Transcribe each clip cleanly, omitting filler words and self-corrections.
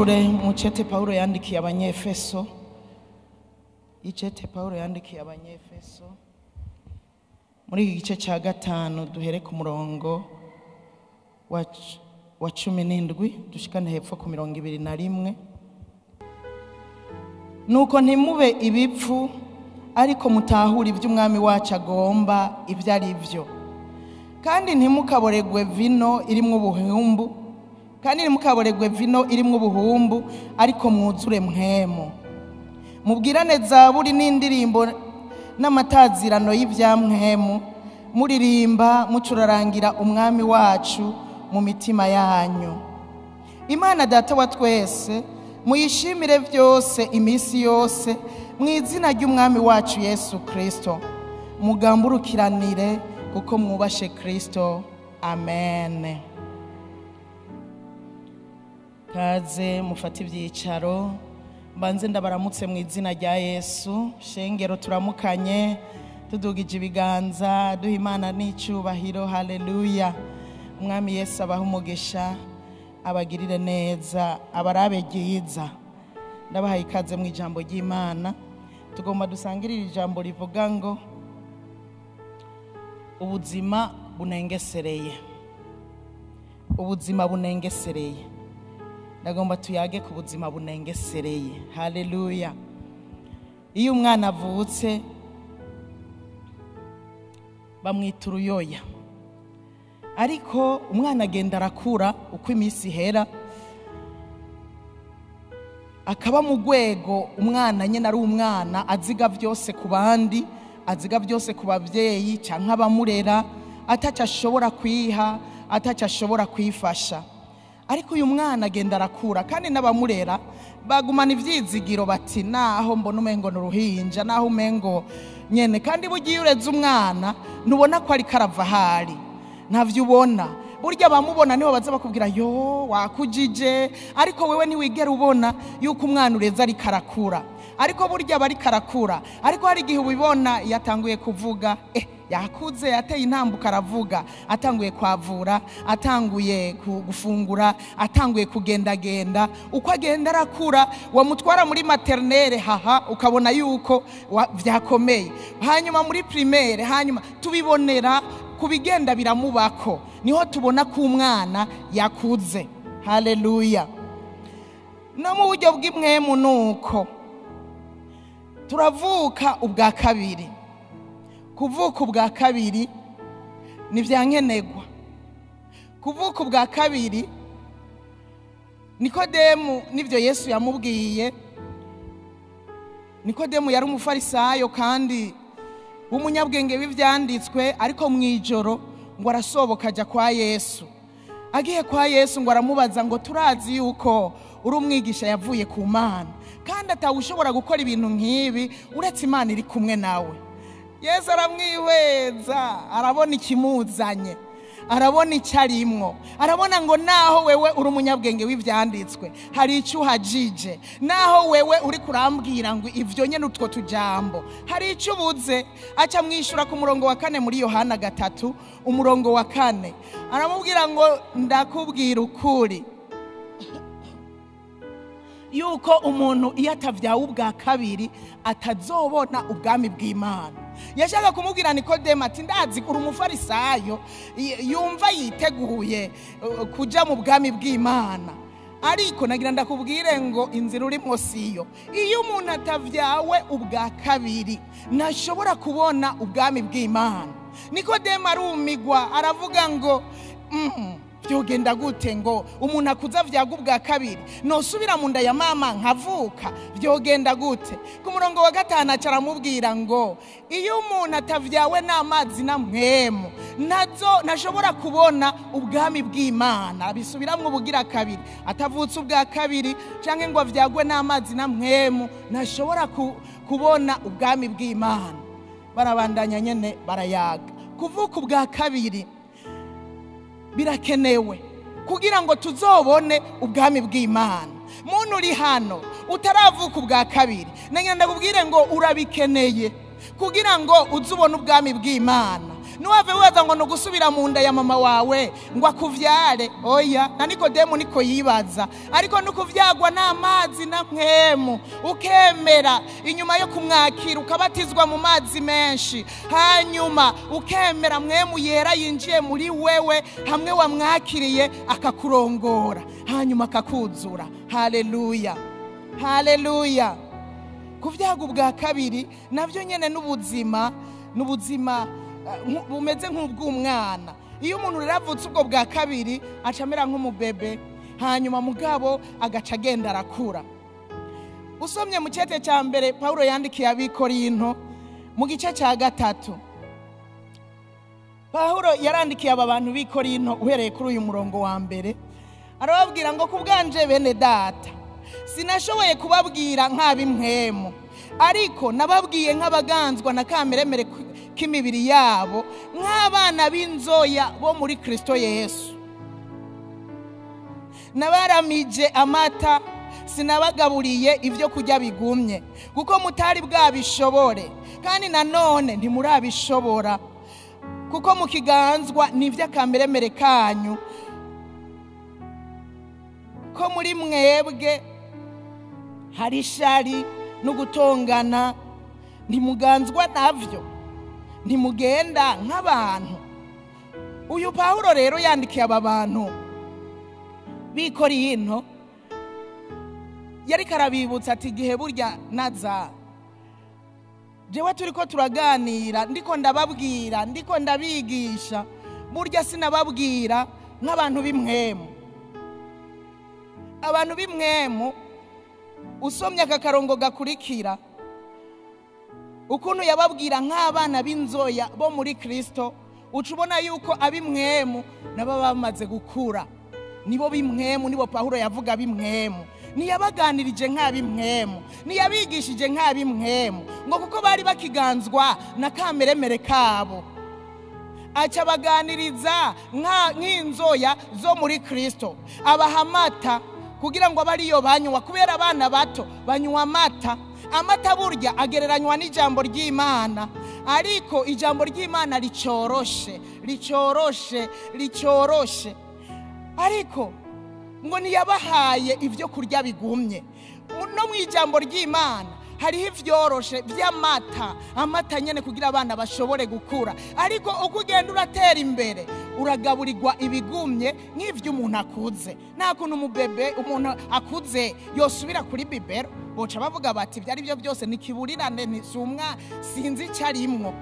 Twugurure mucete Paulo yandikiye Abanyefeso. Icete Paulo yandikiye Abanyefeso muri iki gice cya 5, duhere ku murongo wa 17 dushikane hepfo ku 21. Nuko ntimube ibipfu, ariko mutahura iby'umwami wacu agomba ibyo ari byo. Kandi ntimukaboregwe vino irimwo ubuhumbu, kandi ntimukaboregwe vino irimwo ubuhumbu, ariko mwuzure mpwemu. Mubwirane zaburi n'indirimbo n'amatazirano y'ibyamwemu, muririmba mucurarangira umwami wacu mu mitima yanyu. Imana Data wa twese muyishimire byose iminsi yose mu izina ry'umwami wacu Yesu Kristo. Mugamburukiranire kuko mwubashe Kristo. Amen. Kaze mufate ibyicaro. Mbanze ndabaramutse mu izina rya Yesu. Shengero turamukanye, tudugije ibiganza, duha Imana n'icyubahiro. Haleluya. Umwami Yesu abahe umugisha, abagirire neza, abarabe ryiza. Ndabahaye ikaze mu ijambo ry'Imana. Tugomba dusangirire ijambo rivuga ngo ubuzima bunengesereye. Ubuzima bunengesereye. Ndagomba tuyage ku buzima bunengesereye. Haleluya. Iyo umwana avutse bamwita uruyoya, ariko umwana agenda arakura uko iminsi ihera, akaba mu rwego umwana nyine ari umwana, aziga byose ku bandi, aziga byose ku babyeyi cyangwa abamurera, ataco ashobora kwiha, ataco ashobora kwifasha. Ariko uyu mwana agenda arakura, kandi n'abamurera bagumana ivyizigiro bati naho mbona umengo n'uruhinja, naho umengo nyene. Kandi bugiye ureze umwana ntubona ko ari karava ahari, ntavyo ubona. Burya bamubona niho baza bakubwira yo wakujije, ariko wewe ntiwigera ubona yuko umwana ureze ari karakura. Ariko burya bari karakura, ariko hari igihe ubibona yatanguye kuvuga, yakuze, yateye intambuka aravuga, atanguye kwavura, atanguye gufungura, atanguye kugendagenda. Uko agenda arakura, wamutwara muri maternelle haha ukabona yuko vyakomeye, hanyuma muri primaire, hanyuma tubibonera kubigenda biramubako, niho tubona ko umwana yakuze. Haleluya. No mu buryo bw'imwemu nuko turavuka ubwa kabiri. Kuvuka ubwa kabiri ni vyankenegwa. Kuvuka ubwa kabiri, Nikodemu nivyo Yesu yamubwiye. Nikodemu yari umufarisayo kandi w'umunyabwenge w'ivyanditswe, ariko mwijoro ngo arasoboka ajya kwa Yesu. Agiye kwa Yesu ngo aramubaza ngo turazi yuko uri umwigisha yavuye ku Mana, kandi atawushobora gukora ibintu nk'ibi uretse Imana iri kumwe nawe. Yesu aramwihweza, arabona ikimuzanye, arabona icyo arimwo, arabona ngo naho wewe uri umunyabwenge w'ivyanditswe hari icyo uhajije, naho wewe uri kurambwira ngo ivyo nyene utwo tujambo hari icyo ubuze. Aca mwishura ku murongo wa 4 muri Yohana 3 umurongo wa 4, aramubwira ngo ndakubwira ukuri yuko umuntu iyo atavyawe ubwa kabiri atazobona ubwami bw'Imana. Yashaka kumubwira Nikodemu ati ndazi uri umufarisayo yumva yiteguye kuja mu bwami bw'Imana, ariko nagira ndakubwire ngo inzira urimo siyo. Iyo umuntu atavyawe ubwa kabiri ntashobora kubona ubwami bw'Imana. Nikodemu arumigwa, aravuga ngo byogenda gute ngo umuntu akuza vyaga ubwa kabiri, nosubira mu nda ya mama nkavuka, byogenda gute? Ku murongo wa 5 aca aramubwira ngo iyo umuntu atavyawe n'amazi na mpwemu nazo ntashobora kubona ubwami bw'Imana. Abisubiramwo ubugira kabiri, atavutse ubwa kabiri canke ngo avyagwe n'amazi na mpwemu ntashobora kubona ubwami bw'Imana. Barabandanya nyene barayaga. Kuvuka ubwa kabiri birakenewe kugira ngo tuzobone ubwami bw'Imana. Muntu uri hano utaravuka ubwa kabiri, nagenda ndakubwire ngo urabikeneye kugira ngo uzubone ubwami bw'Imana. Ntiwave wibaza ngo ni ugusubira mu nda ya mama wawe ngo akuvyare. Oya, na Nikodemu niko yibaza. Ariko ni ukuvyagwa n'amazi na mpwemu, ukemera inyuma yo kumwakira ukabatizwa mu mazi menshi, hanyuma ukemera mpwemu yera yinjiye muri wewe hamwe wamwakiriye akakurongora, hanyuma akakuzura. Haleluya, haleluya. Kuvyaga ubwa kabiri navyo nyene n'ubuzima, n'ubuzima bumeze nk'ubw'umwana. Iyo umuntu rero avutse ubwo bwa kabiri acamera nk'umubebe, hanyuma mugabo agaca agenda arakura. Usomye mu cete cya mbere Paulo yandikiye ab'Ikorinto mu gice cya 3, Paulo yarandikiye aba bantu b'Ikorinto uhereye kuri uyu murongo wa mbere, arababwira ngo kubwanje bene data sinashoboye kubabwira nk'ab'impwemu, ariko nababwiye nk'abaganzwa na kameremere k'imibiri yabo, nk'abana b'inzoya bo muri Kristo Yesu. Nabaramije amata, sinabagaburiye ibyo kurya bigumye, kuko mutari bwabishobore, kandi nanone ntimurabishobora, kuko mukiganzwa n'ivy'akameremere kanyu, ko muri mwebwe hari ishari no gutongana, ntimuganzwa navyo, ntimugenda nk'abantu. Uyu Paulo rero yandikiye aba bantu b'Ikorinto, yariko arabibutsa ati igihe burya naza jewe turiko turaganira, ndiko ndababwira, ndiko ndabigisha, burya sinababwira nk'abantu b'imwemu. Abantu b'imwemu, usomye aka karongo gakurikira ukuntu yababwira nk'abana b'inzoya bo muri Kristo, uca ubona yuko ab'imwemu nabo bamaze gukura. Nibo b'imwemu, nibo Paulo yavuga b'imwemu. Ntiyabaganirije nk'ab'imwemu, ntiyabigishije nk'ab'imwemu, ngo kuko bari bakiganzwa na kameremere kabo. Aca abaganiriza nk'inzoya zo muri Kristo, abaha amata kugira ngo abariyo banywa, kubera abana bato banywa amata. Amata burya agereranywa n'ijambo ry'Imana, ariko ijambo ry'Imana ricoroshe, ricoroshe, ricoroshe. Ariko ngo ntiyabahaye ibyo kurya bigumye. No mu ijambo ry'Imana hariho ivyoroshe vy'amata, amata nyene kugira abana bashobore gukura. Ariko uko ugenda uratera imbere uragaburirwa ibigumye nk'ivyo umuntu akuze. Nta kuntu umubebe umuntu akuze yosubira kuri bibero, boca bavuga bati ibyo ari byo byose nikiburirane, nisumwa sinzi icyo arimwo.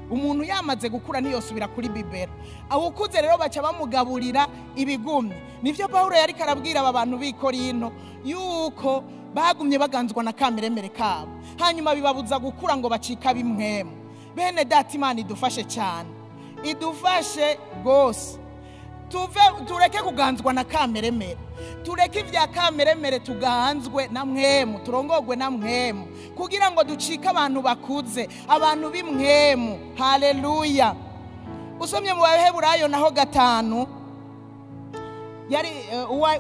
Umuntu yamaze gukura ntiyosubira kuri bibero. Awukuze rero baca bamugaburira ibigumye. Nivyo Paulo yariko arabwira aba bantu b'Ikorinto yuko bagumye baganzwa na kameremere kabo, hanyuma bibabuza gukura ngo bacika bimwemu. Bene data, Imana idufashe cyane, idufashe gose. Tuve tureke kuganzwa na kameremere, tureke ivya kameremere, tuganzwe na mwemu, turongogwe na mwemu, kugira ngo ducike abantu bakuze, abantu b'imwemu. Haleluya. Usomye mu Baheburayo naho 5, yari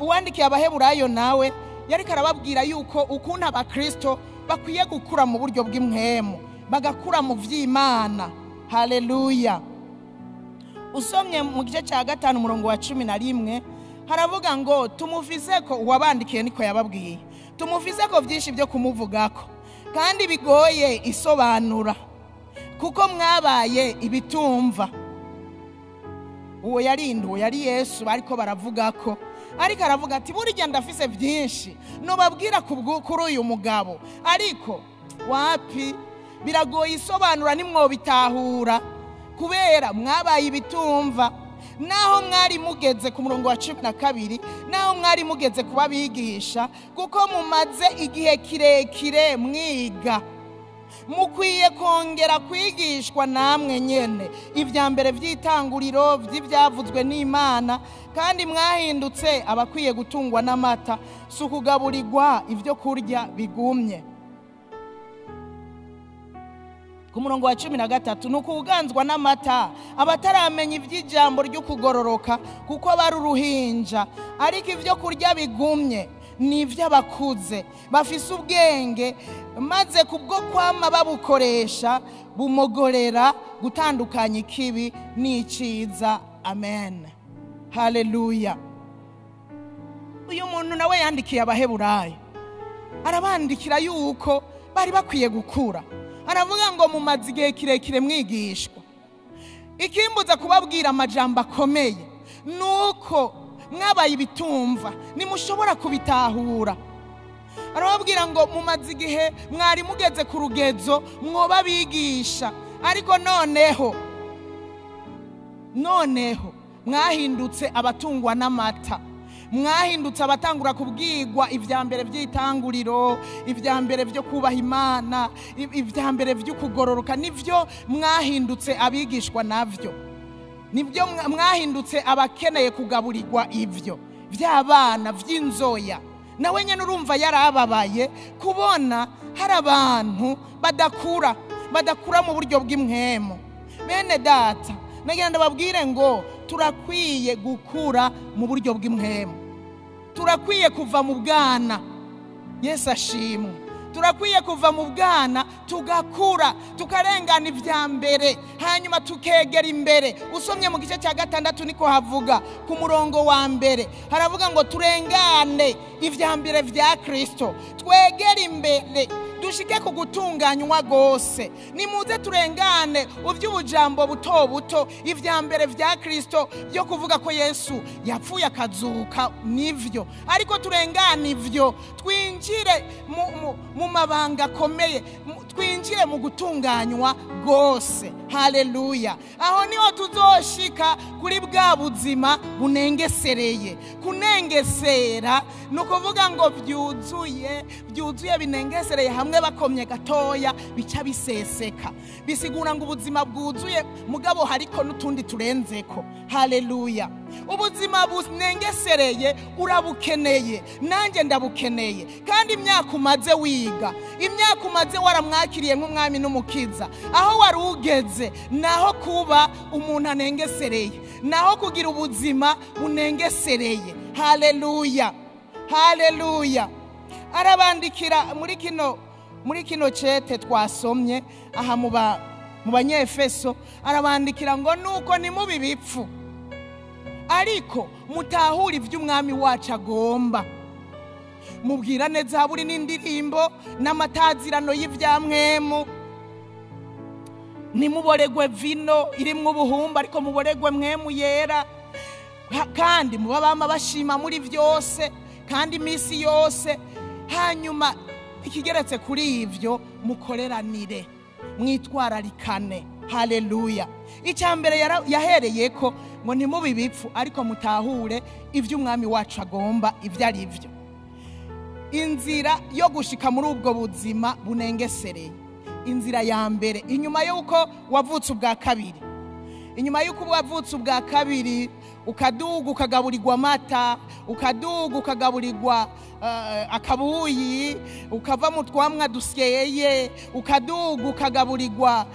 uwandikiye Abaheburayo nawe yariko arababwira yuko ukuntu abakristo bakwiye gukura mu buryo bw'imwemu, bagakura mu vy'Imana. Haleluya. Usomye mu gice cya 5 umurongo wa 11 haravuga ngo tumuvize ko uwabandikiye niko yababwiye, tumuvize ko byinshi byo kumuvugako kandi bigoye isobanura, kuko mwabaye ibitumva. Uwo yarinduwe yari Yesu bariko baravuga ko, ariko aravuga ati burya ndafise byinshi nobabwira kuri uyu mugabo, ariko wapi, biragoye isobanura nimwobitahura, kubera mwabaye ibitumva. Naho mwari mugeze ku murongo wa 12, naho mwari mugeze kubabigisha, kuko mumaze igihe kirekire mwiga, mukwiye kongera kwigishwa namwe nyene ivya mbere vy'itanguriro vy'ivyavuzwe n'Imana, kandi mwahindutse abakwiye gutungwa n'amata, si ukugaburirwa ivyo kurya bigumye. Ku murongo wa 13, nuko uganzwa n'amata abataramenya ivy'ijambo ry'ukugororoka, kuko bari uruhinja, ariko ivyo kurya bigumye Ni iby'abakuze bafise ubwenge, maze kubwo kwama babukoresha bumogorera gutandukanya ikibi n'icyiza. Amen, haleluya. Uyu muntu nawe yandikiye Abaheburayo, arabandikira yuko bari bakwiye gukura. Aravuga ngo mumaze igihe kirekire mwigishwa, ikimbuza kubabwira amajambo akomeye nuko mwabaye ibitumva, nimushobora kubitahura. Arababwira ngo mumaze igihe mwari mugeze ku rugezo mwoba bigisha, ariko noneho mwahindutse abatungwa n'amata, mwahindutse abatangura kubwirwa ibya mbere by'itanguriro, ibya mbere byo kubaha Imana, ibya mbere byo kugororoka. Nivyo mwahindutse abigishwa navyo, nibyo mwahindutse abakeneye kugaburirwa ivyo by'abana by'inzoya. Nawe nyene urumva yarababaye kubona hari abantu badakura mu buryo bw'imwemo. Bene data, nagira ndababwire ngo turakwiye gukura mu buryo bw'imwemo, turakwiye kuva mu bwana. Yesu ashimwe. Turakwiye kuva mu bwana tugakura, tukarengana ibya mbere, hanyuma tukegera imbere. Usomye mu gice cya 6 niko havuga ku murongo wa mbere, haravuga ngo turengane ibya mbere vya Kristo, twegere imbere dushike ku gutunganywa gose. Nimuze turengane uvy'ubujambo buto buto, ibya mbere vya Kristo byo kuvuga ko Yesu yapfuye akazuka, nivyo, ariko turengane ivyo twinjire mu mabanga akomeye, twinjire mu gutunganywa gose. Haleluya. Aho niho tuzoshika kuri bwa buzima bunengesereye. Kunengesera ni ukuvuga ngo byuzuye binengesereye, hamwe bakomye gatoya bica biseseka. Bisigura ngo ubuzima bwuzuye, mugabo hariko n'utundi turenzeko. Haleluya. Ubuzima bunengesereye urabukeneye, nanjye ndabukeneye. Kandi imyaka umaze wiga, imyaka umaze waramwakiriye nk'umwami n'umukiza, aho wari ugeze naho kuba umuntu anengesereye, naho kugira ubuzima bunengesereye. Haleluya, haleluya. Arabandikira muri kino cete twasomye aha mu Banyefeso, arabandikira ngo nuko nimubi bipfu, ariko mutahura ivy'umwami wacu agomba. Mubwirane zaburi n'indirimbo n'amatazirano y'ivyamwemu. Nimuboregwe vino irimwo ubuhumba, ariko muboregwe mwemu yera. Kandi muba bama bashima muri vyose kandi imisi yose. Hanyuma ikigeretse kuri ivyo, mukoreranire, mwitwararikane. Haleluya. Icya mbere yahereye ko ngo ntimubi bipfu, ariko mutahure ivy'umwami wacu agomba ivyo ari vyo. Inzira yo gushika muri ubwo buzima bunengesereye, inzira ya mbere, inyuma yuko wavutse ubwa kabiri, inyuma yuko wavutse ubwa kabiri, ukaduga ukagaburirwa amata, ukaduga ukagaburirwa akabuyi, ukava mu twamwa dusyeye, ukaduga ukagaburirwa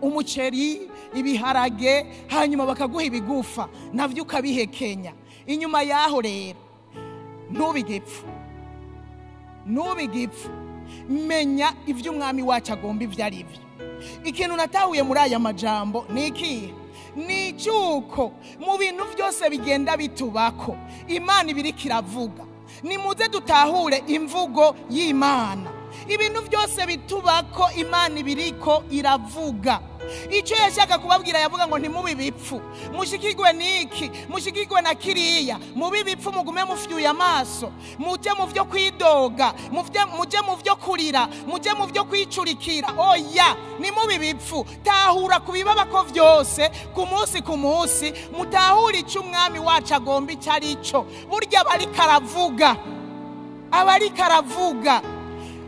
umuceri, ibiharage, hanyuma bakaguha ibigufa navyo ukabihekenya. Inyuma yaho rero ntubigipfu, menya ivy'umwami wacu agomba ivyo ari vyo. Ikintu natahuye muri aya majambo ni ikihe? Ni cyuko mu bintu byose bigenda bitubako Imana ibiriko iravuga. Nimuze dutahure imvugo y'Imana. Ibintu byose bitubako Imana ibiriko iravuga. Icyo yashaka kubabwira, yavuga ngo ntimubi bipfu, mushikirwe niki, mushikirwe na kiriya, mubi bipfu, mugume mufyuye amaso, muje mu vyo kwidoga, muje mu vyo kurira, muje mu vyo kwicurikira. Oya, nimubi bipfu. Tahura kubibabako vyose ku munsi ku munsi, mutahure ico umwami wacu agomba ico ari cyo. Burya abariko aravuga,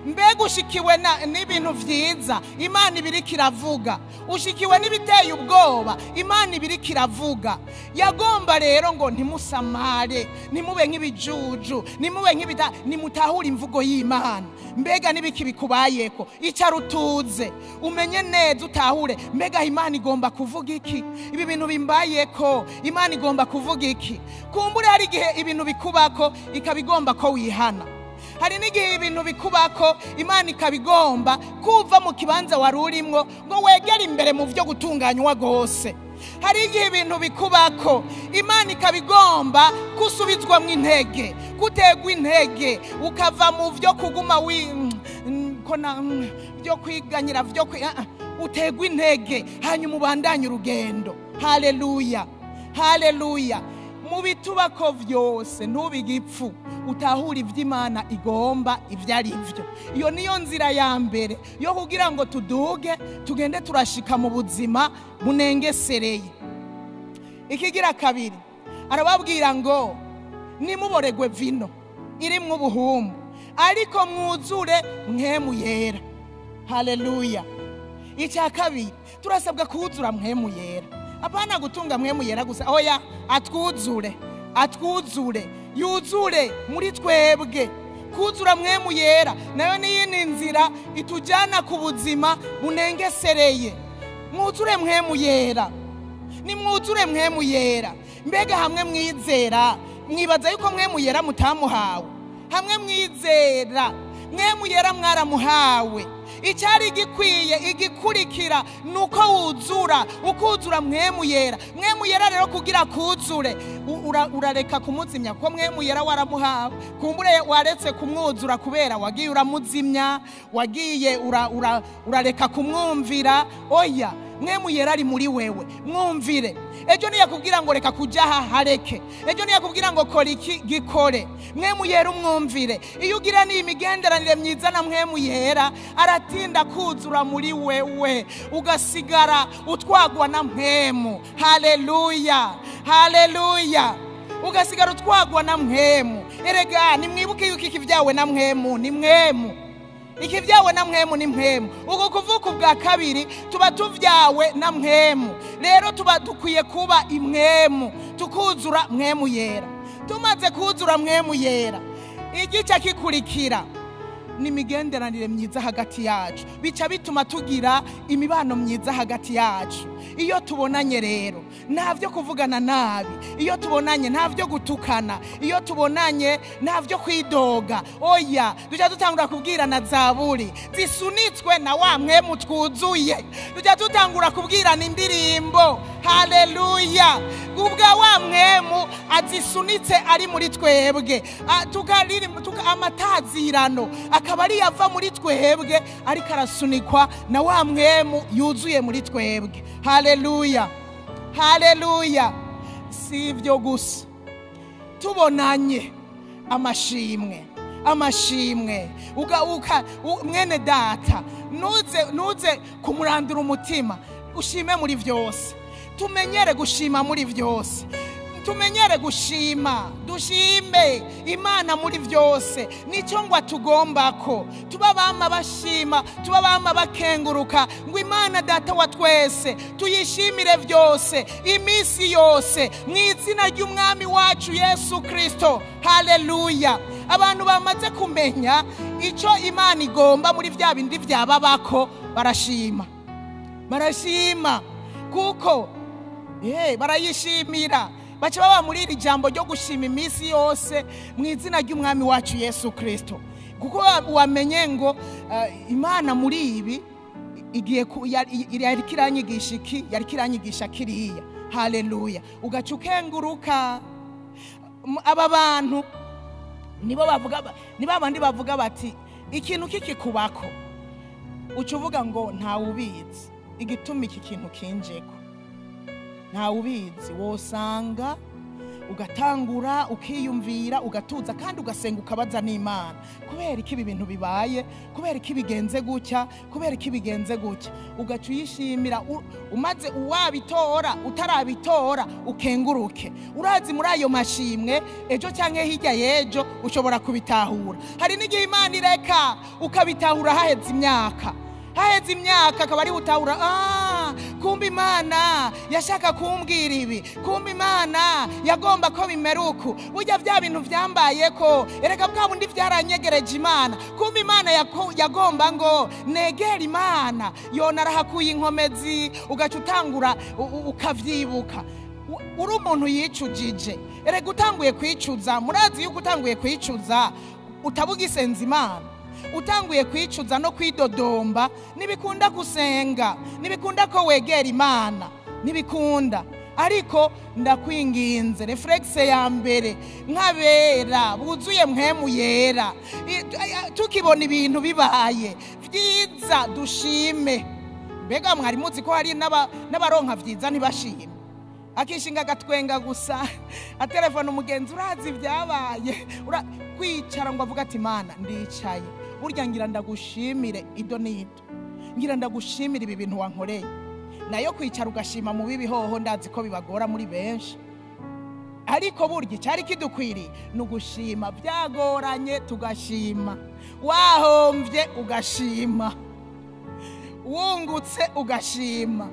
Mbega ushikiwe n'ibintu vyiza, Imana ibiriko iravuga. Ushikiwe n'ibiteye ubwoba, Imana ibiriko iravuga. Yagomba rero ngo ntimusamare, ntimube nk'ibijuju, nimube nk'ibita, nimutahure imvugo y'Imana. Mbega n'ibiki bikubayeko, icara utuze, umenye neza, utahure mbega Imana igomba kuvuga iki, ibi bintu bimbayeko Imana igomba kuvuga iki. Kumbure hari igihe ibintu bikubako ikaba igomba ko wihana. Hari n'igihe ibintu bikubako Imana ikabigomba kuva mu kibanza wari urimwo ngo wegere imbere mu byo gutunganywa gose. Hari igihe ibintu bikubako Imana ikabigomba gusubizwamwo intege, gutegwa intege, ukava mu byo kuguma byo kwiganyira, byo utegwa intege, hanyuma ubandanye urugendo. Haleluya, haleluya. Mu bitubako vyose ntubigipfu, utahura ivy'Imana igomba ivyo ari vyo. Iyo niyo nzira ya mbere yo kugira ngo tuduge tugende turashika mu buzima bunengesereye. Ikigira kabiri, arababwira ngo nimuboregwe vino irimwo ubuhumbu, ariko mwuzure Mpwemu Yera. Haleluya. Icya kabiri, turasabwa kuwuzura Mpwemu Yera. Apana gutunga Mpwemu Yera gusa, oya, atwuzure, atwuzure, yuzure muri twebwe. Kuzura Mpwemu Yera nayo ni nzira itujyana ku buzima bunengesereye. Mwuzure Mpwemu Yera, nimwuzure Mpwemu Yera. Mbega hamwe mwizera, mwibaza yuko Mpwemu Yera mutamuhawe? Hamwe mwizera, Mpwemu Yera mwaramuhawe. Icyari gikwiye igikurikira nuko wuzura, ukuzura Mpwemu Yera. Mpwemu Yera rero kugira kuzure, urareka kumuzimya, kuko Mpwemu Yera waramuhawe. Kumbure waretse kumwuzura kubera wagiye uramuzimya, wagiye urareka kumwumvira. Oya, Mpwemu Yera ari muri wewe, mwumvire. Ejo niyakubwira ngo reka kuja aha, hareke. Ejo niyakubwira ngo kora iki, gikore. Mpwemu Yera umwumvire. Iyo ugira ni imigenderanire myiza na Mpwemu Yera, aratinda kuzura muri wewe, ugasigara utwagwa na Mpwemu. Haleluya, haleluya. Ugasigara utwagwa na Mpwemu. Erega nimwibuke yuko iki vyawe na Mpwemu ni Mpwemu. Iki vyawe na Mpwemu ni Mpwemu. Uko kuvuka ubwa kabiri tuba tuvyawe na Mpwemu. Rero tuba dukwiye kuba imwemu, tukuzura Mpwemu Yera. Tumaze kuzura Mpwemu Yera, igice kikurikira ni imigenderanire myiza hagati yacu. Bica bituma tugira imibano myiza hagati yacu. Iyo tubonanye rero nta vyo kuvugana nabi, iyo tubonanye nta vyo gutukana, iyo tubonanye nta vyo kwidoga. Oya, duca dutangura kubwirana zaburi zisunitswe na wa Mpwemu twuzuye. Duca dutangura kubwirana indirimbo. Haleluya. Ubwa wa Mpwemu azisunitse ari muri twebwe, amatazirano akaba ari yava muri twebwe, ariko arasunikwa na wa Mpwemu yuzuye muri twebwe. Haleluya, haleluya. Si ibyo gusa, tubonanye amashimwe, amashimwe. Mwene data, nuze kumurandura umutima, ushime muri vyose. Tumenyere gushima muri vyose. Tumenyere gushima, dushime Imana muri vyose. Nico ngo atugombako, tuba bama bashima, tuba bama bakenguruka, ngo Imana data wa twese tuyishimire vyose imisi yose, mu izina ry'Umwami wacu Yesu Kristo. Haleluya. Abantu bamaze kumenya ico Imana igomba muri vya bindi vyababako, barashima, barashima, kuko barayishimira. Baca baba muri iri jambo ryo gushima iminsi yose mu izina ry'Umwami wacu Yesu Kristo. Kuko wamenye ngo Imana muri ibi igiye yariko iranyigisha iki, yariko iranyigisha kiriya. Haleluya. Ugaca ukenguruka. Aba bantu nibo bavuga, ni babandi bavuga bati ikintu kikikubako, uca uvuga ngo ntawubizi igituma iki kintu kinjeko, ntawubizi. Wosanga Ugatangura ukiyumvira, ugatuza, kandi ugasenga, ukabaza n'Imana: kubera iki ibi bintu bibaye? Kubera iki bigenze gutya? Kubera iki bigenze gutya? Ugaca uyishimira. Umaze uwabitora, utarabitora, ukenguruke. Urazi, muri ayo mashimwe, ejo cyangwa hirya y'ejo ushobora kubitahura. Hari n'igihe Imana ireka ukabitahura haheze imyaka, haheze imyaka akaba ari utahura: ah, kumbe Imana yashaka kumbwira ibi, kumbe Imana yagomba ko bimera uku. Burya bya bintu byambaye ko erega bwa bundi byaranyegereje Imana. Kumbe Imana yagomba ngo negere Imana. Yona arahakuye inkomezi. Ugaca utangura ukavyibuka. Uri umuntu yicujije. Erega utanguye kwicuza, murazi yuko utanguye kwicuza utabugisenza Imana. Utanguye kwicuza no kwidodomba, ntibikunda gusenga, ntibikunda ko wegera Imana, ntibikunda. Ariko ndakwinginze, réflexe ya mbere nk'abera buzuye Mpwemu Yera, tukibona ibintu bibaye byiza, dushime. Mbega mwari muzi ko hari n'abaronka vyiza ntibashime? Akishinga agatwenga gusa, atelefone umugenzi: urazi ibyabaye? Kwicara ngo avuge ati: Mana, ndicaye, burya ngira ndagushimire ido n'ido, ngira ndagushimire ibi bintu wankoreye. Nayo kwicara ugashima mu bibi hoho, ndazi ko bibagora muri benshi. Ariko burya icyari kidukwiriye ni ugushima. Byagoranye, tugashima. Wahombye, ugashima. Wungutse, ugashima.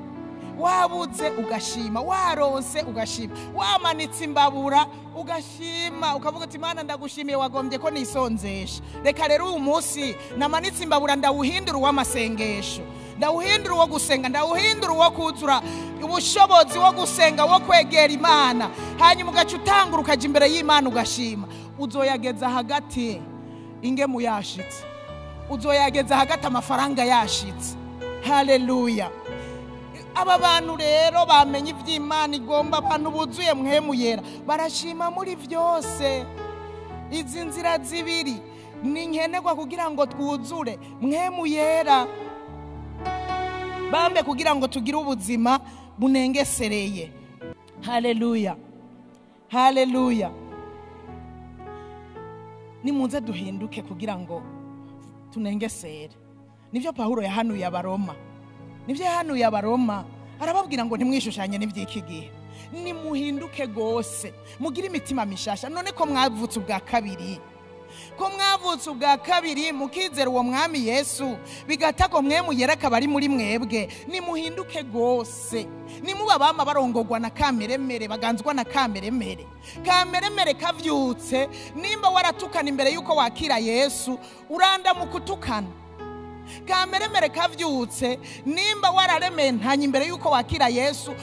Wabuze, ugashima. Waronse, ugashima. Wamanitse imbabura, ugashima, ukavuga uti: Imana, ndagushimiye, wagombye ko nisonzesha. Reka rero uyu munsi namanitse imbabura ndawuhindura uw'amasengesho, ndawuhindura uwo gusenga, ndawuhindura uwo kuzura ubushobozi wo gusenga, wo kwegera Imana. Hanyuma ugaca utangura ukaja imbere y'Imana ugashima. Uzoyageza hagati ingemu yashitse, uzoyageza hagati amafaranga yashitse. Haleluya! Aba bantu rero bamenye iby'Imana igomba, abantu buzuye Mpwemu Yera, barashima muri byose. Izi nzira zibiri ni nkenerwa kugira ngo twuzure Mpwemu Yera, bambe kugira ngo tugire ubuzima bunengesereye. Haleluya, haleluya! Nimuze duhinduke kugira ngo tunengesere. Nibyo Pawulo yahanuye Abaroma, nibyo yahanuye Abaroma, arababwira ngo: ntimwishushanye n'iby'iki gihe, nimuhinduke rwose, mugire imitima mishasha. None ko mwavutse ubwa kabiri, ko mwavutse ubwa kabiri, mukizera uwo Mwami Yesu, bigata ko Mpwemu Yera akaba ari muri mwebwe, nimuhinduke rwose. Nimuba bama barongorwa na kameremere, baganzwa na kameremere. Kameremere kavyutse, nimba waratukana imbere yuko wakira Yesu, uranda mu kutukana. Kameremere kavyutse, nimba wararementanye imbere yuko wakira Yesu,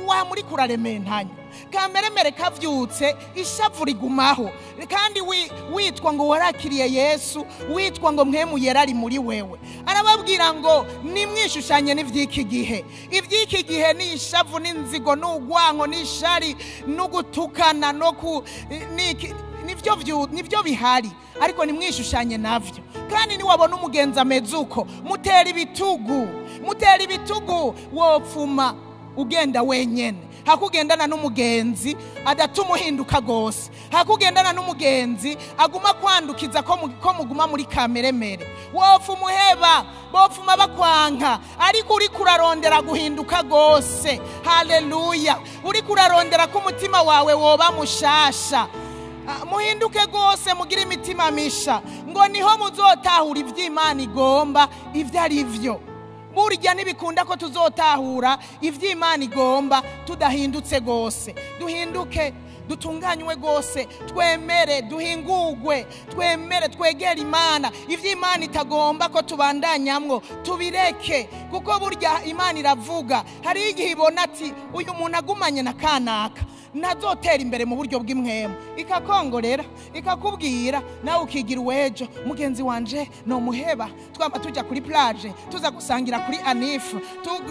wa muri kurarementanya. Kameremere kavyutse, ishavu rigumaho, kandi witwa ngo warakiriye Yesu, witwa ngo Mpwemu Yera ari muri wewe. Arababwira ngo: nimwishushanye n'ivy'iki gihe. Ivy'iki gihe ni ishavu n'inzigo n'ugwanko n'ishari n'ugutukana no ku niki, nivyo bihari, ariko nimwishushanye navyo. Kandi niwabona umugenzi ameze uko, mutera ibitugu, mutera ibitugu. Wopfuma ugenda wenyene hakugendana n'umugenzi adatuma uhinduka gose, hakugendana n'umugenzi aguma kwandukiza ko muguma muri kameremere. Wopfa umuheba, bopfuma bakwanka, ariko uri kurarondera guhinduka gose. Haleluya! Uri kurarondera ko umutima wawe woba mushasha. Muhinduke rwose, mugire imitima misha, ngo niho muzotahura iby'Imana igomba ibyo ari byo. Burya ntibikunda ko tuzotahura iby'Imana igomba tudahindutse rwose. Duhinduke, dutunganywe rwose, twemere duhingurwe, twemere twegere Imana. Iby'Imana itagomba ko tubandanyamwo, tubireke, kuko burya Imana iravuga. Hari igihe ibona ati: uyu muntu agumanye na kanaka ntazotera imbere mu buryo bw'impwemu, ikakongorera, ikakubwira, nawe ukigira uwejo: mugenzi wanje nomuheba, twaba tujya kuri plage, tuza gusangira kuri anif,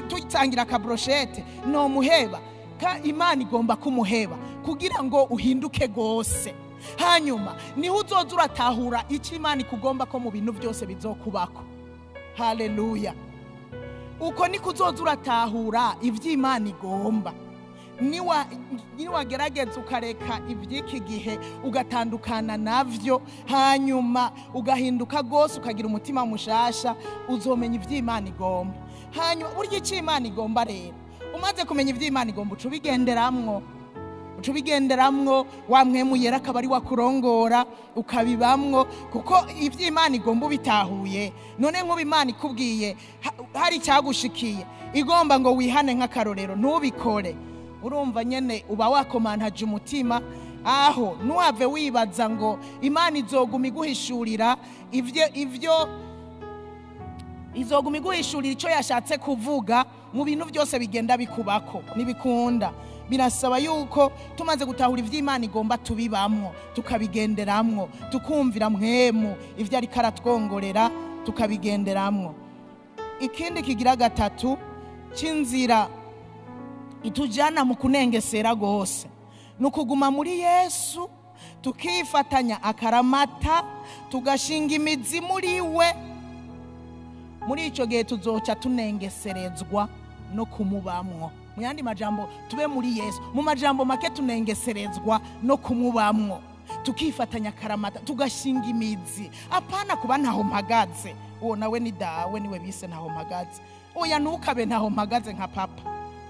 tusangira akabrochette, nomuheba? Ka Imana igomba kumuheba kugira ngo uhinduke rwose. Hanyuma niho uzoza uratahura icyo Imana ikugomba ko mu bintu byose bizokubako. Haleluya! Uko niko uzoza uratahura iby'Imana igomba. Niwagerageza ukareka iby'iki gihe, ugatandukana navyo, hanyuma ugahinduka rwose, ukagira umutima mushasha, uzomenya iby'Imana igomba. Hanyuma burya icyo Imana igomba rero, umaze kumenya iby'Imana igomba, uca ubigenderamwo, wa Mpwemu Yera akaba ari wakurongora, ukabibamwo, kuko iby'Imana igomba ubitahuye. None nk'ubu Imana ikubwiye hari icyagushikiye, igomba ngo wihane nk'akarorero, ntubikore, urumva nyene uba wakomantaje umutima. Aho ntuhave wibaza ngo Imana izoguma iguhishurira ivyo izoguma iguhishurira icyo yashatse kuvuga mu bintu byose bigenda bikubako. Ntibikunda. Birasaba yuko tumaze gutahura ivy'Imana igomba tubibamwo, tukabigenderamwo, tukumvira Mpwemu ivyo ariko aratwongorera, tukabigenderamwo. Ikindi kigira gatatu c'inzira itujana mu kunengesera gose, ni ukuguma muri Yesu, tukifatanya akaramata, tugashinga imizi muri we. Muri ico gihe tuzoca tunengeserezwa no kumubamwo. Mu yandi majambo, tube muri Yesu. Mu majambo make, tunengeserezwa no kumubamwo, tukifatanya akaramata, tugashinga imizi. Apana kuba ntaho mpagaze. Uwo nawe ni dawe, niwe bise ntaho mpagaze. Oya, ntukabe ntaho mpagaze nka papa.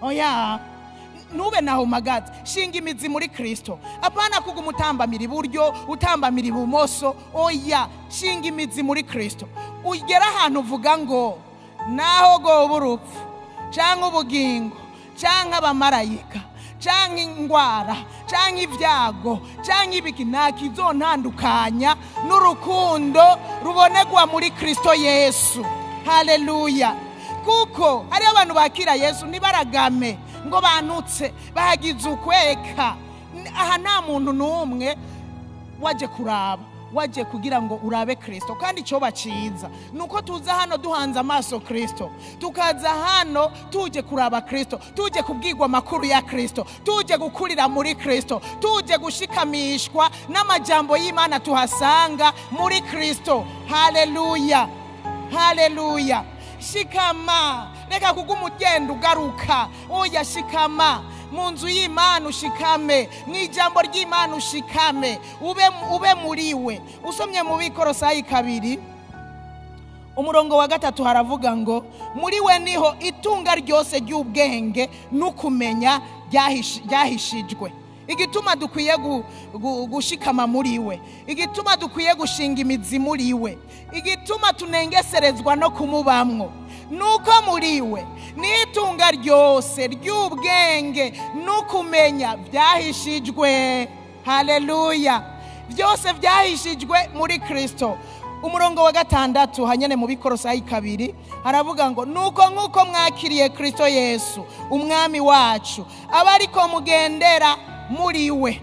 Oya, nube naho mpagaze. Shinga imizi muri Kristo. Apana kuguma utambamira iburyo, utambamira ibumoso. Oya, shinga imizi muri Kristo. Ugera ahantu uvuga ngo naho goba urupfu canke ubugingo canke abamarayika canke ingwara canke ibyago canke ibiki, nta kizontandukanya n'urukundo rubonegwa muri Kristo Yesu. Haleluya. Kuko hariho abantu bakira Yesu ntibaragame ngo banutse bahagize ukweka. Aha nta muntu n'umwe waje kuraba, waje kugira ngo urabe Kristo. Kandi icyo baciza nuko tuza hano duhanze amaso Kristo, tukaza hano tuje kuraba Kristo, tuje kubwirwa amakuru ya Kristo, tuje gukurira muri Kristo, tuje gushikamishwa n'amajambo y'Imana tuhasanga muri Kristo. Haleluya, haleluya. Shikama, reka kuguma ugenda ugaruka. Oya, shikama mu nzu y'Imana, ushikame mu ijambo ry'Imana, ushikame ube muri we. Usomye mu Bikorosayi 2 umurongo wa 3 haravuga ngo muri we niho itunga ryose ry'ubwenge n'ukumenya ryahishijwe. Igituma dukwiye gushikama muri we, igituma dukwiye gushinga imizi muri we, igituma tunengeserezwa no kumubamwo, nuko muri we n'itunga ryose ry'ubwenge n'ukumenya byahishijwe. Haleluya. Byose byahishijwe muri Kristo. Umurongo wa 6 hanyene mu Bikorosayi 2 haravuga ngo nuko nkuko mwakiriye Kristo Yesu umwami wacu, abariko mugendera muri we,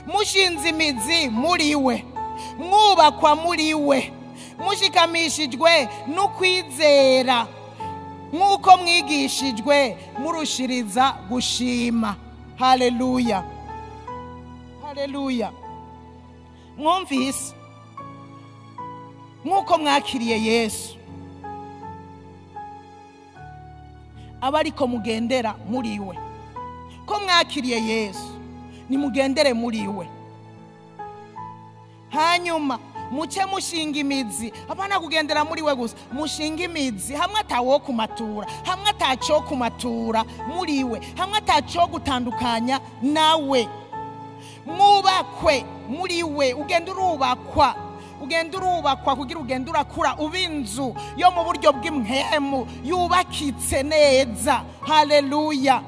mushinze imizi muri we, mwubakwa muri we, mushikamishijwe n'ukwizera nk'uko mwigishijwe, murushiriza gushima. Haleluya, haleluya. Mwumvise nk'uko mwakiriye Yesu, abariko mugendera muri we. Ko mwakiriye Yesu, nimugendere muri we. Hanyuma muce mushinga imizi. Apana kugendera muri we gusa, mushinga imizi. Hamwe atawo kumatura, hamwe ataco kumatura muri we, hamwe ataco gutandukanya nawe. Mwubakwe muri we, ugenda urubakwa, ugenda urubakwa kugira ugenda urakura uba inzu yo mu buryo bw'impwemu yubakitse neza. Haleluya.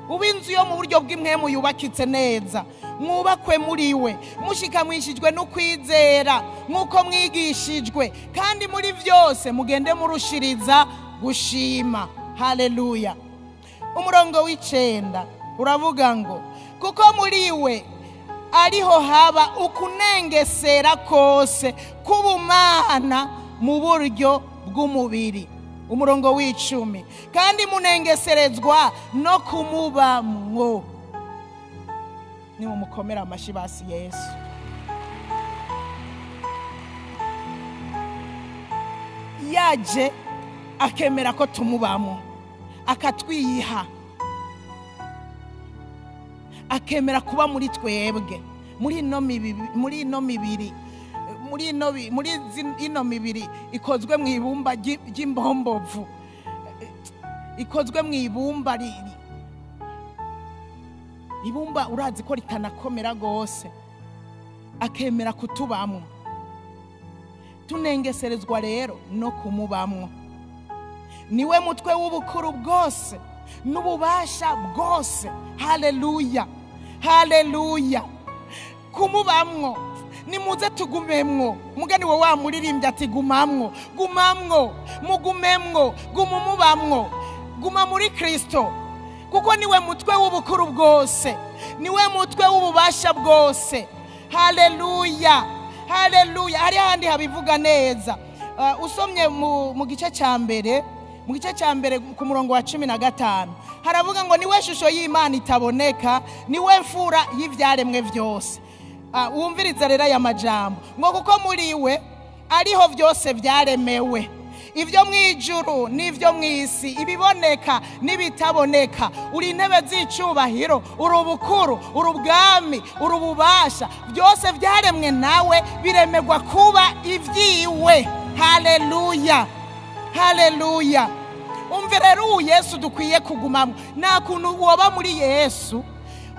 Uba inzu yo mu buryo bw'impwemu yubakitse neza. Mwubakwe muri we, mushikamishijwe n'ukwizera nk'uko mwigishijwe, kandi muri byose mugende murushiriza gushima. Haleluya. Umurongo w'9 uravuga ngo kuko muri we ariho haba ukunengesera kose k'ubumana mu buryo bw'umubiri. Umurongo w'10 kandi munengeserezwa no kumubamwo. Nimumukomera amashi basi Yesu. Yaje akemera ko tumubamo, akatwiha. akemera kuba muri twebwe, muri ino mibiri, muri ino mibiri ikozwe mu ibumba ry'imbombovu, ikozwe mu ibumba ibumba urazi ko ritanakomera gose, akemera kutubamwo. Tunengeserezwa rero no kumubamwo. Niwe mutwe w'ubukuru bwose n'ububasha bwose. Haleluya, haleluya. Kumubamwo, nimuze tugumemwo. Mugani we wa muririmbyi ati gumamwo, gumamwo, mugumemwo, gumumubamwo, guma muri Kristo, kuko niwe mutwe w'ubukuru bwose, niwe mutwe w'ububasha bwose. Haleluya, haleluya. Hari handi habivuga neza. Usomye mu gice cya mbere, mu gice cya mbere ku murongo wa 15 haravuga ngo niwe shusho y'Imana itaboneka, niwe mfura y'ivyaremwe vyose. Wumviriza rero aya majambo ngo kuko muri we ariho vyose vyaremewe, ivyo mwijuru n'ivyo mwisi, ibiboneka n'ibitaboneka. Uri intebe z'icubahiro, uri ubukuru, uri ubwami, uri ububasha, byose vyaremwe nawe, biremerwa kuba ivyiwe. Haleluya, haleluya. Umve rero uyu Yesu dukwiye kugumamwo. Nta kuntu woba muri Yesu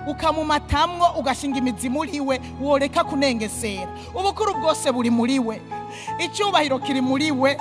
ukamumatamwo ugashinga imizi muri we woreka kunengesera. Ubukuru bwose buri muri we, icyubahiro kiri muri we,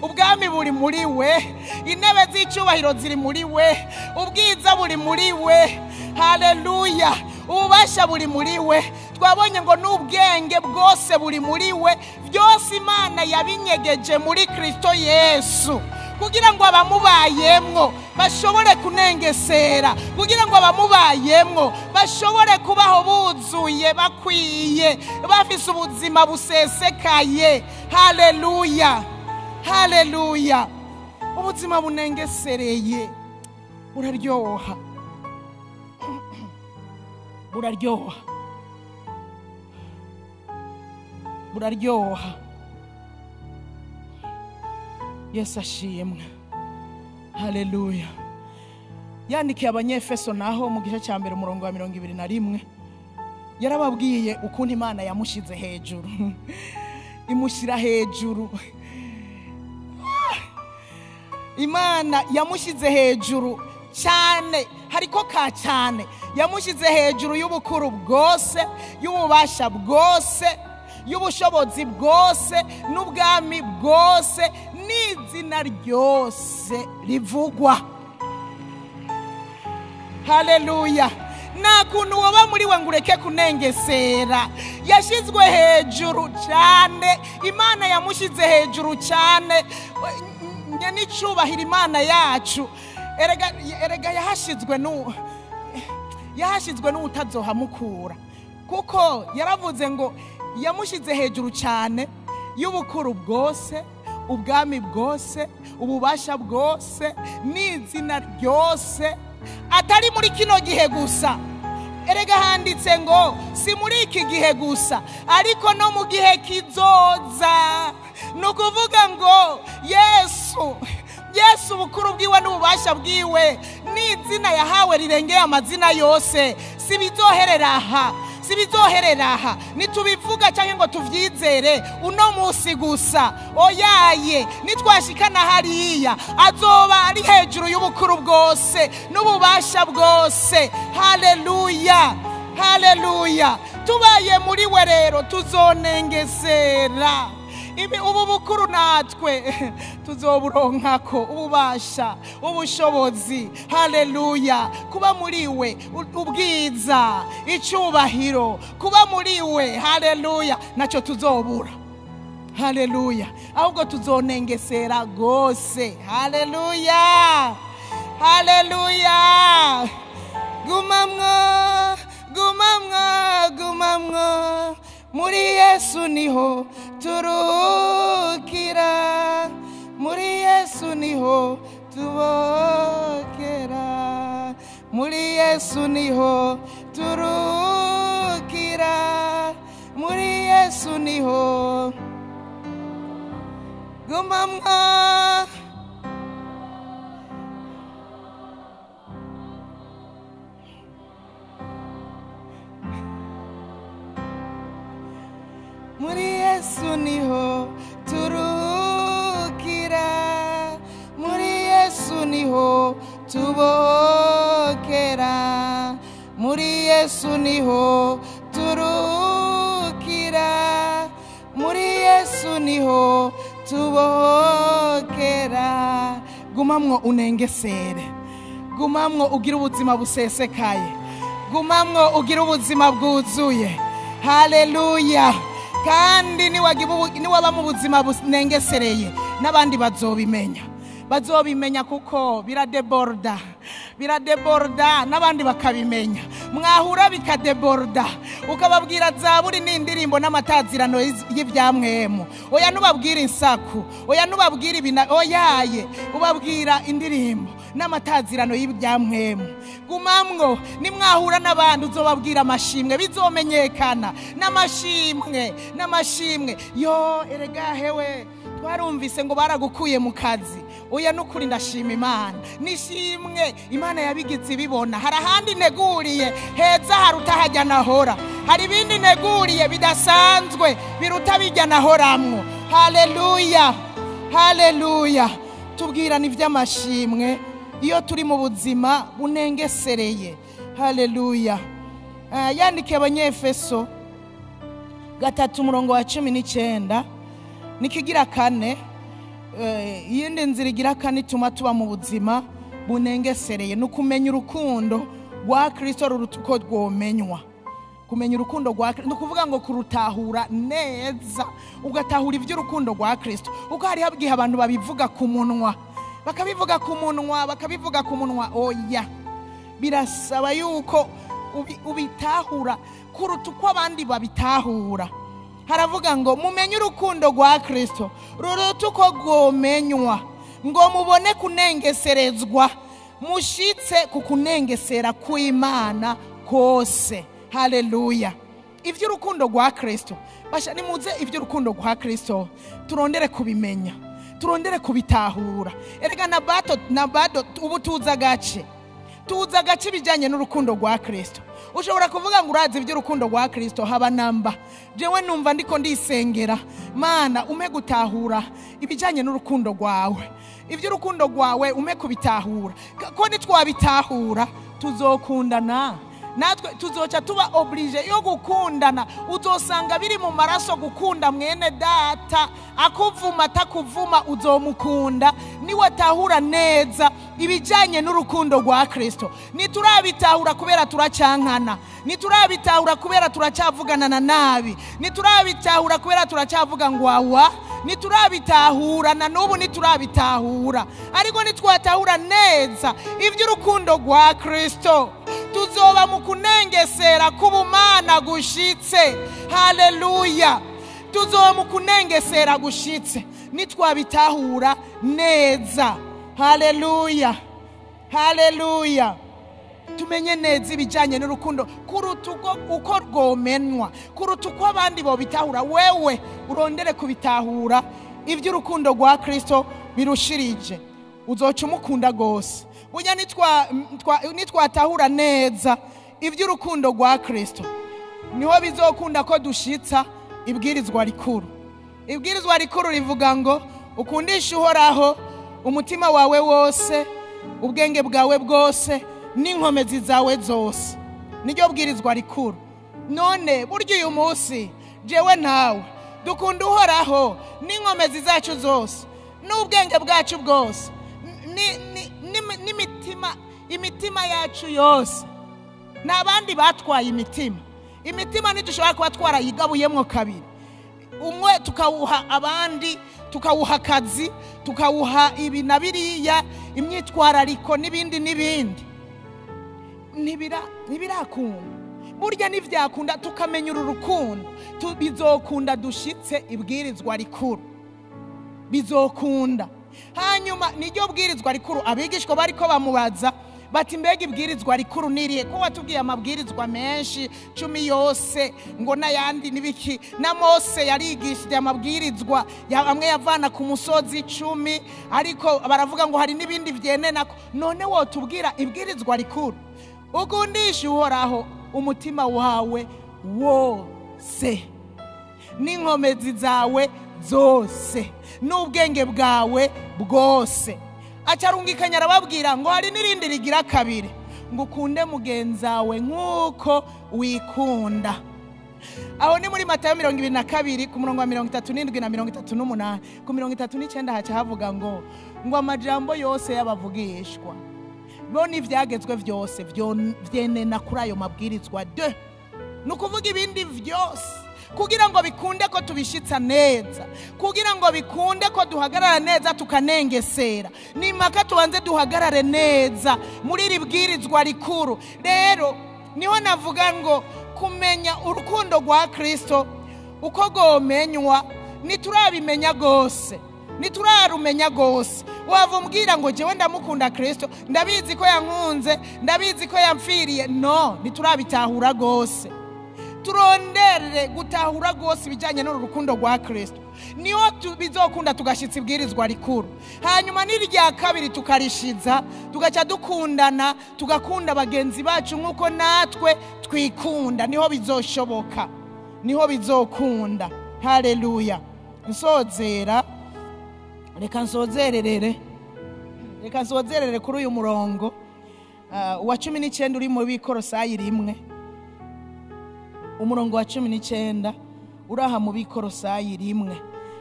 ubwami buri muri we, intebe z'icyubahiro ziri muri we, ubwiza buri muri we. Haleluya. Ububasha buri muri we. Twabonye ngo n'ubwenge bwose buri muri we. Byose Imana yabinyegeje muri Kristo Yesu, kugira ngo abamubayemwo bashobore kunengesera, kugira ngo abamubayemwo bashobore kubaho buzuye, bakwiye, bafise ubuzima busesekaye. Haleluya, haleluya. Ubuzima bunengesereye buraryoha, buraryoha, buraryoha. Yesu ashimwe. Haleluya. Yandikiye Abanyefeso naho mu gice cya mbere umurongo wa 21 yarababwiye ukuntu Imana yamushize hejuru, imushyira hejuru. Imana yamushize hejuru cyane, hariko ka cyane. Yamushize hejuru y'ubukuru bwose, y'ububasha bwose, y'ubushobozi bwose, n'ubwami bwose, n'izina ryose rivugwa. Haleluya. Nta kuntu woba muri we ngo ureke kunengesera. Yashizwe hejuru cyane, Imana yamushize hejuru cyane. N'icubahiro Imana yacu. Erega yahashizwe n'utazohamukura, kuko yaravuze ngo yamushize hejuru cyane y'ubukuru bwose, ubwami bwose, ububasha bwose, n'izina ryose, atari muri kino gihe gusa. Erega handitse ngo si muri iki gihe gusa, ariko no mu gihe kizoza. Ni ukuvuga ngo Yesu ubukuru bwiwe n'ububasha bwiwe n'izina yahawe rirengeye amazina yose, si bizoherera aha, si bizoherera aha. Nitubivuga cyangwa ngo tuvyizere uno munsi gusa, oyaye, nitwashikana hariya azoba ari hejuru y'ubukuru bwose n'ububasha bwose. Haleluya, haleluya. Tubaye muri we rero tuzonengesera. Ibi ubu bukuru natwe tuzoburonkako ububasha, ubushobozi. Haleluya. Kuba muri we ubwiza, icubahiro, kuba muri we. Haleluya. Nacyo tuzobura. Haleluya. Ahubwo tuzonengesera gose. Haleluya, haleluya. Gumamwo, gumamwo, gumamwo. Muri Yesu niho turukira, muri Yesu niho tubokera, muri Yesu niho turukira, muri Yesu niho gumamwo. Yesu niho turukira, muri Yesu niho tubokera, muri Yesu niho turukira, muri Yesu niho tubokera. Gumamwo unengesere, gumamwo ugira ubuzima busesekaye, gumamwo ugira ubuzima bwuzuye. Haleluya. Kandi niwaba mu buzima bunengesereye n'abandi bazobimenya, bazobimenya kuko biradeborda, biradeborda n'abandi bakabimenya. Mwahura bikadeborda, ukababwira zaburi n'indirimbo n'amatazirano y'ivyamwemu. Oya nubabwira insaku, oya nubabwira ibina, oyaye ubabwira indirimbo n'amatazirano y'ivyamwemu. Gumamwo nimwahura n'abandi uzobabwira amashimwe, bizomenyekana n'amashimwe, n'amashimwe. Yo erega hewe twarumvise ngo baragukuye mu kazi. Oya nukuri ndashima Imana, nishimwe Imana yabigize ibibona. Hari ahandi neguriye heza haruta hajya nahora, hari ibindi neguriye bidasanzwe biruta bijya nahoramwo. Haleluya, haleluya. Tubwirana ivy'amashimwe iyo turi mu buzima bunengesereye. Haleluya. Yandikiye Abanyefeso 3:19 nikigira 4. Iyindi nzira igira kane ituma tuba mu buzima bunengesereye ni ukumenya urukundo rwa Kristo ruruta uko rwomenywa. Kumenya urukundo rwa Kristo ni ukuvuga ngo kurutahura neza, ugatahura iby'urukundo rwa Kristo. Uko hariho igihe abantu babivuga ku munwa, bakabivuga ku munwa, bakabivuga ku munwa. Oya, birasaba yuko ubitahura kuruta uko abandi babitahura. Haravuga ngo mumenye urukundo rwa Kristo ruruta uko rwomenywa, ngo mubone kunengeserezwa, mushitse ku kunengesera kw'Imana kose. Haleluya. Ivy'urukundo rwa Kristo, basha nimuze ivy'urukundo rwa Kristo turondere kubimenya, turondere kubitahura. Erega na bato na bado ubu tuza gace, tuza gace bijanye n'urukundo rwa Kristo. Ushobora kuvuga ngo urazi ivy'urukundo rwa Kristo haba namba. Jewe numva ndiko ndisengera, Mana ume gutahura ibijanye n'urukundo rwawe, ivy'urukundo rwawe ume kubitahura. Ko nitwabitahura tuzokundana, natwe tuzoca tuba oblige yo gukundana. Uzosanga biri mu maraso gukunda mwene data, akuvuma atakuvuma uzomukunda. Niwatahura neza ibijanye n'urukundo rwa Kristo. Niturabitahura kubera turacankana, niturabitahura kubera turacavugana na nabi, niturabitahura kubera turacavuga ngo awa, niturabitahura na nubu niturabitahura. Ariko nitwatahura neza ivy'urukundo rwa Kristo tuzoba mu kunengesera k'ubumana gushitse. Haleluya. Tuzoba mu kunengesera gushitse nitwabitahura neza. Haleluya, haleluya. Tumenye neza ibijanye n'urukundo kuruta uko rwomenwa, kuruta uko abandi bobitahura. Wewe urondere kubitahura ivy'urukundo rwa Kristo birushirije, uzoca umukunda gose. Burya nitwatahura neza ivy'urukundo rwa Kristo niho bizokunda ko dushitsa ibwirizwa rikuru. Ibwirizwa rikuru rivuga ngo ukundishe Uhoraho umutima wawe wose, ubwenge bwawe bwose, n'inkomezi zawe zose. Niryo bwirizwa rikuru. None burya uyu munsi jewe nawe dukunda Uhoraho n'inkomezi zacu zose, n'ubwenge bwacu bwose, n'imitima, imitima yacu yose. N'abandi batwaye imitima, imitima ntidushobora kuba twarayigabuyemwo kabiri, umwe tukawuha abandi, tukawuha akazi, tukawuha ibi na biriya, imyitwarariko n'ibindi n'ibindi. Ntibirakunda. Burya ntivyakunda tukamenya uru rukundo, bizokunda dushitse ibwirizwa rikuru, bizokunda. Hanyuma niryo bwirizwa rikuru abigishwa bariko bamubaza bati mbega ibwirizwa rikuru niriye, ko watubwiye amabwirizwa menshi 10 yose ngo n'ayandi nibiki, na Mose yarigishije amabwirizwa amwe yavana ku musozi 10, ariko baravuga ngo hari n'ibindi vyenenako. None wotubwira ibwirizwa rikuru? Ukundisha Uhoraho umutima wawe wose. n'inkomezi zawe zose n'ubwenge bwawe bwose. Acarungikanya arababwira ngo hari n'irindi rigira kabiri, ngo ukunde mugenzawe nk'uko wikunda. Aho ni muri Matayo 22 ku murongo wa 37 na 38. Ku 39 haca havuga ngo amajambo yose y'abavugishwa bo n'ivyagezwe vyose vyenena kuri ayo mabwirizwa de. Nukuvuga ibindi vyose kugira ngo bikunde ko tubishitsa neza, kugira ngo bikunde ko duhagarara neza tukanengesera, ni maka tubanze duhagarare neza muri iri bwirizwa rikuru. Rero niho navuga ngo kumenya urukundo rwa Kristo uko gomenywa niturabimenya gose, niturarumenya gose. Wava umbwira ngo jewe ndamukunda Kristo, ndabizi ko yankunze, ndabizi ko yamfiriye. No, niturabitahura gose. Turondere gutahura gose ibijanye n'uru rukundo rwa Kristo, niho bizokunda tugashitsa ibwirizwa rikuru. Hanyuma n'irya kabiri tukarishiza, tugaca dukundana, tugakunda bagenzi bacu nk'uko natwe twikunda. Niho bizoshoboka, niho bizokunda. Haleluya. Nsozera, reka nsozererere, reka nsozerere kuri uyu murongo wa 19 uri mu Bikorosayi 1. Umurongo wa 19 uraha mu Bikorosayi 1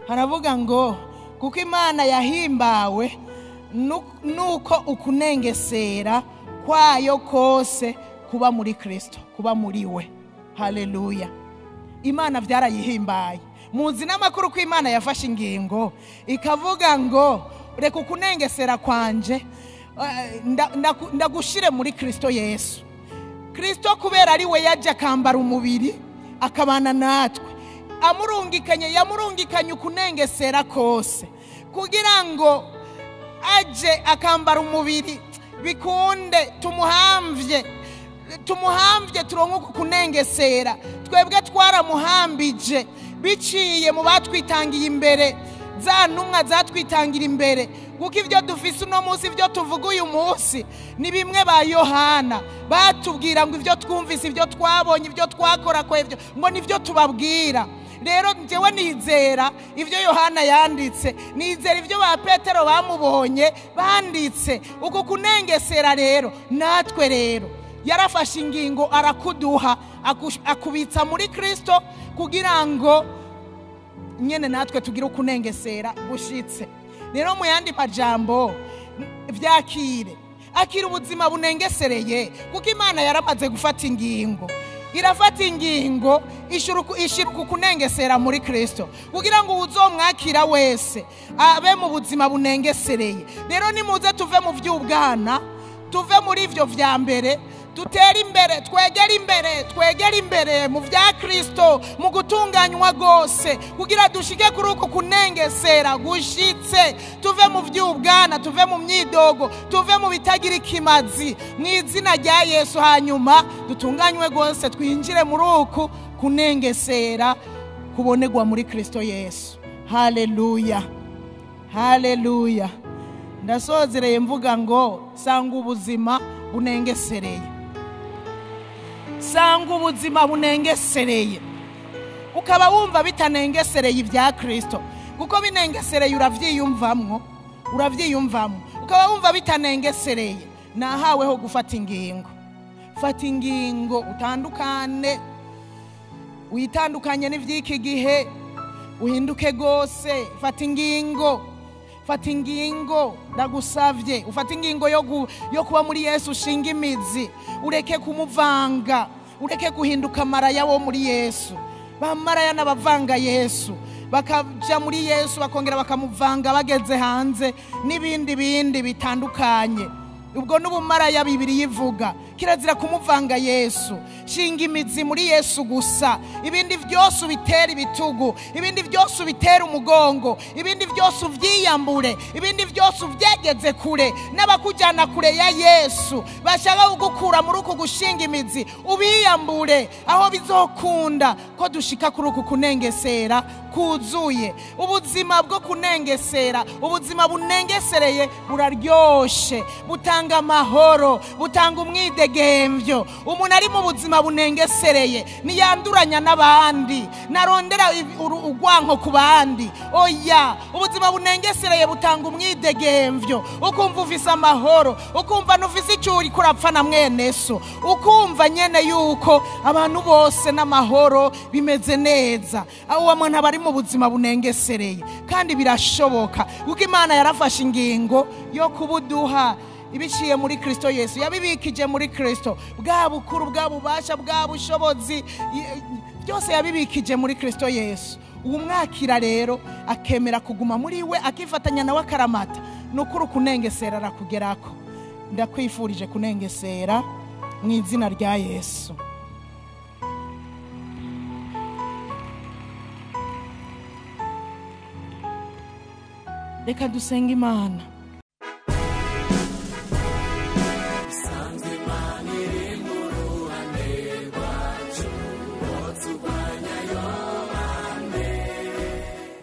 haravuga ngo kuko Imana yahimbawe nuko ukunengesera kwayo kose kuba muri Kristo, kuba muri we. Haleluya. Imana vyarayihimbaye. Muzi n'amakuru ko Imana yafashe ingingo ikavuga ngo reka ukunengesera kwanje ndagushire muri Kristo Yesu. Kristo kubera ari we yaje akambara umubiri akabana natwe, amurungikanye, yamurungikanye ukunengesera kose kugira ngo aje akambara umubiri bikunde tumuhamvye, tumuhamvye turonke ukunengesera. Twebwe twaramuhambije biciye mu batwitangiye imbere, za ntumwa zatwitangira imbere, kuko ibyo dufise uno munsi, ibyo tuvuga uyu munsi ni bimwe ba Yohana batubwira ngo ibyo twumvise, ibyo twabonye, ibyo twakora ko ibyo ngo nivyo tubabwira. Rero njyewe nizera ibyo Yohana yanditse, nizera ibyo ba Petero bamubonye banditse. Uku kunengesera rero natwe rero yarafashe ingingo arakuduha, akubitsa muri Kristo kugira ngo nyene natwe tugire ukunengesera gushitse. Rero mu yandi majambo, vyakire, akira ubuzima bunengesereye, kuko Imana yaramaze gufata ingingo. Irafata ingingo ishira kunengesera muri Kristo kugira ngo uzomwakira wese abe mu buzima bunengesereye. Rero nimuze tuve mu vy'ubwana, tuve muri ivyo vya mbere, dutere imbere, twegere imbere, twegere imbere mu vya Kristo, mu gutunganywa gose, kugira dushike kuri uko kunengesera gushitse. Tuve mu vy'ubwana, tuve mu myidogo, tuve mu bitagira ikimazi, mu izina rya Yesu. Hanyuma dutunganywe gose, twinjire muri uku kunengesera kubonegwa muri Kristo Yesu. Haleluya, haleluya. Ndasozereye mvuga ngo sanga ubuzima bunengesereye, sanga ubuzima bunengesereye. Ukaba wumva bitanengesereye ibya Kristo, kuko binengesereye uravyiyumvamwo, uravyiyumvamwo. Ukaba wumva bitanengesereye, nahaweho gufata ingingo. Fata ingingo, utandukane, witandukanye n'ivy'iki gihe, uhinduke gose. Fata ingingo, fata ingingo, ndagusavye ufate ingingo yo kuba muri Yesu, ushinga imizi, ureke kumuvanga, ureke guhinduka maraya wo muri Yesu. Bamaraya n'abavanga Yesu bakaja muri Yesu bakongera bakamuvanga bageze hanze n'ibindi bindi bitandukanye. Ubwo n'ubumaraya Bibiri yivuga kirazira kumuvanga Yesu. Shinga imizi muri Yesu gusa, ibindi vyose ubitera ibitugu, ibindi vyose ubitera umugongo, ibindi vyose uvyiyambure, ibindi vyose uvyegeze kure. N'abakujana kure ya Yesu bashaka kugukura muri uku gushinga imizi, ubiyambure aho bizokunda ko dushika kuri uku kunengesera kuzuye. Ubuzima bwo kunengesera, ubuzima bunengesereye buraryoshe, butanga amahoro, butanga umwidegemvyo. umwidegemvyo. Umuntu ari mu buzima bunengesereye ntiyanduranya n'abandi, narondera urwanko ku bandi. Oya, ubuzima bunengesereye butanga umwidegemvyo, ukumva ufise amahoro, ukumva nufise icyo uriko urapfa na mwene so, ukumva nyene yuko abantu bose n'amahoro bimeze neza. Uwo muntu aba ari mu buzima bunengesereye, kandi birashoboka kuko Imana yarafashe ingingo yo kubuduha ibiciye muri Kristo Yesu, yabibikije muri Kristo. Bwa bukuru, bwa bubasha, bwa bushobozi, byose yabibikije muri Kristo Yesu. Uwumwakira rero akemera kuguma muri we, akifatanya nawe akaramata, nukuri kunengesera arakugerako. Ndakwifurije kunengesera mu izina rya Yesu. Reka dusenge Imana. Sanze Imana iri mu ruhande rwacu,